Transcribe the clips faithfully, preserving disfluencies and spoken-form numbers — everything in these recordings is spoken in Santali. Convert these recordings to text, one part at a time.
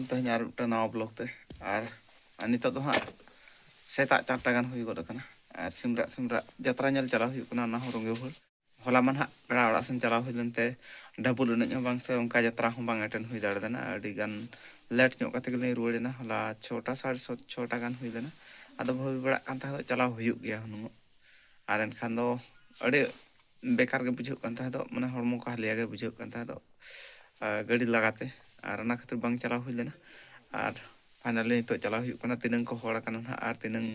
ᱛᱮᱦᱮᱧ ᱟᱨ ᱢᱤᱫᱴᱟᱝ ᱱᱟᱣᱟ ᱵᱞᱚᱜ ᱛᱮ᱾ ᱟᱨ ᱟᱨ ᱱᱤᱛᱚᱜ ᱫᱚ ᱦᱟᱸᱜ ᱥᱮᱛᱟᱜ ᱪᱟᱨᱴᱟ ᱜᱟᱱ ᱦᱩᱭ ᱜᱚᱫ ᱟᱠᱟᱱᱟ᱾ ᱟᱨ ᱥᱤᱢᱨᱟᱜ ᱥᱤᱢᱨᱟᱜ ᱡᱟᱛᱨᱟ ᱧᱮᱞ ᱪᱟᱞᱟᱣ ᱦᱩᱭᱩᱜ ᱠᱟᱱᱟ, ᱚᱱᱟ ᱦᱚᱸ ᱨᱚᱝᱜᱮ ᱵᱷᱳᱨ᱾ ᱦᱚᱞᱟ ᱢᱟ ᱱᱟᱦᱟᱜ ᱯᱮᱲᱟ ᱚᱲᱟᱜ ᱥᱮᱱ ᱪᱟᱞᱟᱣ ᱦᱩᱭ ᱞᱮᱱᱛᱮ ᱰᱟᱵᱩᱞ ᱮᱱᱮᱡ ᱦᱚᱸ ᱵᱟᱝ ᱥᱮ ᱚᱱᱠᱟ ᱡᱟᱛᱨᱟ ᱦᱚᱸ ᱵᱟᱝ ᱮᱴᱮᱱ ᱦᱩᱭ ᱫᱟᱲᱮ ᱞᱮᱱᱟ᱾ ᱟᱹᱰᱤ ᱜᱟᱱ ᱞᱮᱴ ᱧᱚᱜ ᱠᱟᱛᱮ ᱜᱮᱞᱤᱧ ᱨᱩᱣᱟᱹᱲ ᱮᱱᱟ᱾ ᱦᱚᱞᱟ ᱪᱷᱚᱴᱟ, ᱥᱟᱲᱮ ᱥᱟᱛ, ᱪᱷᱚᱴᱟ ᱜᱟᱱ ᱦᱩᱭ ᱞᱮᱱᱟ᱾ ᱟᱫᱚ ᱵᱷᱟᱹᱵᱤ ᱵᱟᱲᱟᱜ ᱠᱟᱱ ᱛᱟᱦᱮᱸ ᱫᱚ ᱪᱟᱞᱟᱣ ᱦᱩᱭᱩᱜ ᱜᱮᱭᱟ ᱦᱩᱱᱟᱹᱝ᱾ ᱟᱨ ᱮᱱᱠᱷᱟᱱ ᱫᱚ ᱟᱹᱰᱤ ᱵᱮᱠᱟᱨ ᱜᱮ ᱵᱩᱡᱷᱟᱹᱜ ᱠᱟᱱ ᱛᱟᱦᱮᱸ ᱫᱚ, ᱢᱟᱱᱮ ᱦᱚᱲᱢᱚ ᱠᱚ ᱦᱟᱹᱞᱤᱭᱟ ᱜᱮ ᱵᱩᱡᱷᱟᱹᱜ ᱠᱟᱱ ᱛᱟᱦᱮᱸ ᱫᱚ, ᱟᱨ ᱜᱟᱹᱰᱤ ᱞᱟᱜᱟᱛᱮ᱾ ᱟᱨ ᱚᱱᱟ ᱠᱷᱟᱹᱛᱤᱨ ᱵᱟᱝ ᱪᱟᱞᱟᱣ ᱦᱩᱭ ᱞᱮᱱᱟ᱾ ᱟᱨ ᱯᱷᱟᱭᱱᱟᱞᱤ ᱱᱤᱛᱚᱜ ᱪᱟᱞᱟᱣ ᱦᱩᱭᱩᱜ ᱠᱟᱱᱟ᱾ ᱛᱤᱱᱟᱹᱝ ᱠᱚ ᱦᱚᱲ ᱟᱠᱟᱱᱟ ᱱᱟᱦᱟᱜ ᱟᱨ ᱛᱤᱱᱟᱹᱝ,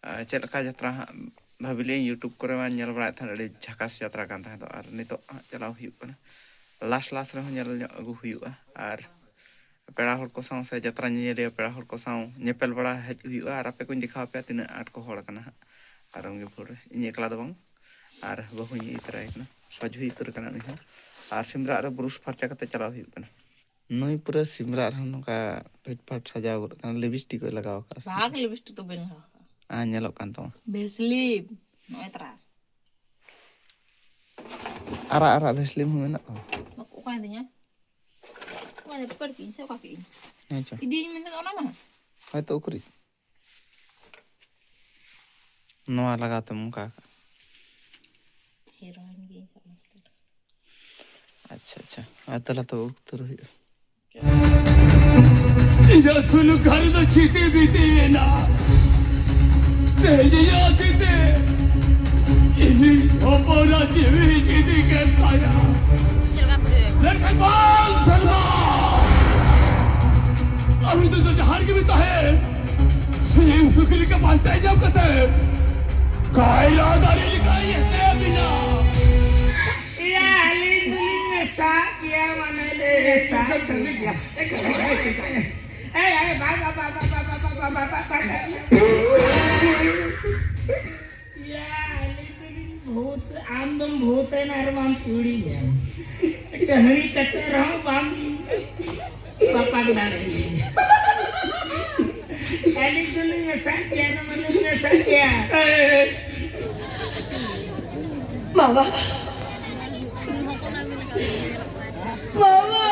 ᱟᱨ ᱪᱮᱫ ᱞᱮᱠᱟ ᱡᱟᱛᱨᱟ ᱦᱟᱸᱜ᱾ ᱵᱷᱟᱹᱵᱤ ᱞᱤᱧ YouTube ᱠᱚᱨᱮ ᱢᱟ ᱧᱮᱞ ᱵᱟᱲᱟᱭᱮᱫ ᱛᱟᱦᱮᱸᱫ, ᱟᱹᱰᱤ ᱡᱷᱟᱠᱟᱥ ᱡᱟᱛᱨᱟ ᱠᱟᱱ ᱛᱟᱦᱮᱸ ᱫᱚ᱾ ᱟᱨ ᱱᱤᱛᱚᱜ ᱦᱟᱸᱜ ᱪᱟᱞᱟᱣ ᱦᱩᱭᱩᱜ ᱠᱟᱱᱟ᱾ ᱞᱟᱥᱴ ᱞᱟᱥᱴ ᱨᱮᱦᱚᱸ ᱧᱮᱞ ᱧᱚᱜ ᱟᱹᱜᱩ ᱦᱩᱭᱩᱜᱼᱟ᱾ ᱟᱨ ᱯᱮᱲᱟ ᱦᱚᱲ ᱠᱚ ᱥᱟᱶ ᱥᱮ ᱡᱟᱛᱨᱟ ᱧᱮᱧᱮᱞᱤᱭᱟᱹ ᱯᱮᱲᱟ ᱦᱚᱲ ᱠᱚ ᱥᱟᱶ ᱧᱮᱯᱮᱞ ᱵᱟᱲᱟ ᱦᱮᱡ ᱦᱩᱭᱩᱜᱼᱟ᱾ ᱟᱨ ᱟᱯᱮ ᱠᱚᱧ ᱫᱮᱠᱷᱟᱣ ᱟᱯᱮᱭᱟ ᱛᱤᱱᱟᱹᱜ ᱟᱸᱴ ᱠᱚ ᱦᱚᱲ ᱟᱠᱟᱱᱟ ᱦᱟᱸᱜ᱾ ᱟᱨ ᱨᱚᱝᱜᱮ ᱵᱷᱳᱨ ᱨᱮ ᱤᱧ ᱮᱠᱞᱟ ᱫᱚ ᱵᱟᱝ, ᱟᱨ ᱵᱟᱹᱦᱩᱧ ᱤᱫᱤ ᱛᱚᱨᱟᱭᱮ ᱠᱟᱱᱟ᱾ ᱥᱚᱡᱷᱮ ᱩᱛᱟᱹᱨ ᱠᱟᱱᱟ ᱩᱱᱤ ᱦᱚᱸ᱾ ᱟᱨ ᱥᱤᱢᱨᱟᱜ ᱨᱮ ᱵᱨᱩᱥ ᱯᱷᱟᱨᱪᱟ ᱠᱟᱛᱮ ᱪᱟᱞᱟᱣ ᱦᱩᱭᱩᱜ ᱠᱟᱱᱟ᱾ ᱱᱩᱭ ᱯᱩᱨᱟᱹ ᱥᱤᱢᱨᱟᱜ ᱨᱮᱦᱚᱸ ᱱᱚᱝᱠᱟ ᱯᱷᱤᱴ ᱯᱷᱟᱴ ᱥᱟᱡᱟᱣ ᱜᱚᱫ ᱠᱟᱱᱟ᱾ ᱞᱤᱯᱥᱴᱤᱠ ᱠᱚᱭ ᱞᱟᱜᱟᱣ ᱟᱠᱟᱫᱼᱟ ᱥᱮ ᱵᱷᱟᱜᱽ ᱪᱮᱫ? ᱞᱤᱯᱥᱴᱤᱠ ᱫᱚ ᱵᱟᱹᱧ ᱞᱟᱜᱟᱣ ᱠᱟᱜᱼᱟ᱾ ᱟᱨ ᱧᱮᱞᱚᱜ ᱠᱟᱱ ᱛᱟᱢᱟ᱾ ᱵᱷᱮᱥᱞᱤᱱ᱾ ᱱᱚᱜᱼᱚᱭ ᱛᱟᱨᱟ᱾ ᱟᱨᱟᱜ ᱟᱨᱟᱜ ᱵᱷᱮᱥᱞᱤᱱ ᱦᱚᱸ ᱢᱮᱱᱟᱜ ᱛᱟᱢᱟ᱾ ᱵᱟᱠᱚ ᱚᱠᱟᱭᱮᱱ ᱛᱤᱧᱟ? ᱚᱠᱟᱭᱮᱱ ᱯᱚᱠᱮᱴ ᱠᱮᱫᱟᱹᱧ ᱥᱮ ᱚᱠᱟ ᱠᱮᱫᱟᱹᱧ? ᱦᱮᱸ ᱪᱚ᱾ ᱤᱫᱤᱭᱟᱹᱧ ᱢᱮᱱᱛᱮ ᱚᱱᱟ ᱢᱟ᱾ ᱦᱚᱭᱛᱚ ᱩᱠᱩᱨᱤᱡ᱾ ᱱᱚᱣᱟ ᱞᱟᱜᱟᱣ ᱛᱮᱢ ᱚᱱᱠᱟ ᱟᱠᱟᱫ᱾ ᱦᱤᱨᱳᱭᱤᱱ ᱜᱮ ᱤᱧ ᱥᱟᱵ ᱢᱮ᱾ ᱟᱪᱪᱷᱟ, ᱟᱪᱪᱷᱟ᱾ ᱟᱨ ᱛᱟᱦᱚᱞᱮ ᱛᱚ ᱩᱛᱟᱹᱨ ᱦᱩᱭᱩᱜᱼᱟ᱾ ᱤᱧᱟᱹᱜ ᱥᱩᱞᱩᱠ ᱜᱷᱟᱨᱚᱸᱡᱽ ᱫᱚ ᱪᱷᱤᱛᱤ ᱵᱤᱛᱤ ᱮᱱᱟ᱾ ᱛᱮᱦᱮᱧ ᱤᱧᱟᱹᱜ ᱛᱤ ᱛᱮ ᱤᱧᱤᱡ ᱦᱚᱯᱚᱱᱟᱜ ᱡᱤᱣᱤᱧ ᱤᱫᱤ ᱠᱮᱫ ᱛᱟᱭᱟ᱾ ᱪᱮᱫ ᱞᱮᱠᱟ ᱵᱩᱡᱷᱟᱹᱣ? ᱢᱮᱱᱠᱷᱟᱱ ᱵᱟᱝ ᱥᱟᱞᱢᱟ, ᱟᱢ ᱫᱚ ᱡᱟᱦᱟᱸ ᱨᱮᱜᱮ ᱵᱤᱱ ᱛᱟᱦᱮᱸ, ᱥᱤᱢ ᱥᱩᱠᱨᱤ ᱞᱮᱠᱟ ᱯᱟᱱᱛᱮ ᱧᱟᱢ ᱠᱟᱛᱮ ᱠᱟᱭᱨᱟ ᱫᱟᱨᱮ ᱞᱮᱠᱟᱭ ᱮᱥᱮᱫ ᱮᱱᱟ᱾ ᱮᱭᱟ, ᱟᱹᱞᱤᱧ ᱫᱚᱞᱤᱧ ᱢᱮᱥᱟᱜ ᱜᱮᱭᱟ, ᱢᱟᱱᱮ ᱞᱤᱧ ᱢᱮᱥᱟᱜ ᱜᱮᱭᱟ᱾ ᱮᱭ, ᱮᱭ, ᱵᱟ, ᱵᱟ, ᱵᱟ᱾ ᱮᱭᱟ, ᱟᱹᱞᱤᱧ ᱫᱚᱞᱤᱧ ᱵᱷᱩᱛ, ᱟᱢ ᱫᱚᱢ ᱵᱷᱩᱛ ᱮᱱᱟ ᱟᱨ ᱵᱟᱢ ᱪᱩᱲᱤᱭᱟ᱾ ᱴᱟᱹᱦᱲᱤ ᱠᱟᱛᱮ ᱨᱮᱦᱚᱸ ᱵᱟᱢ ᱵᱟᱯᱟᱠ ᱫᱟᱲᱮᱭᱟᱹᱧᱟ᱾ ᱟᱹᱞᱤᱧ ᱫᱚᱞᱤᱧ ᱢᱮᱥᱟᱜ ᱜᱮᱭᱟ, ᱱᱚᱣᱟ ᱫᱚᱞᱤᱧ ᱢᱮᱥᱟᱜ ᱜᱮᱭᱟ᱾ ᱵᱟᱵᱟ, ᱵᱟᱵᱟ,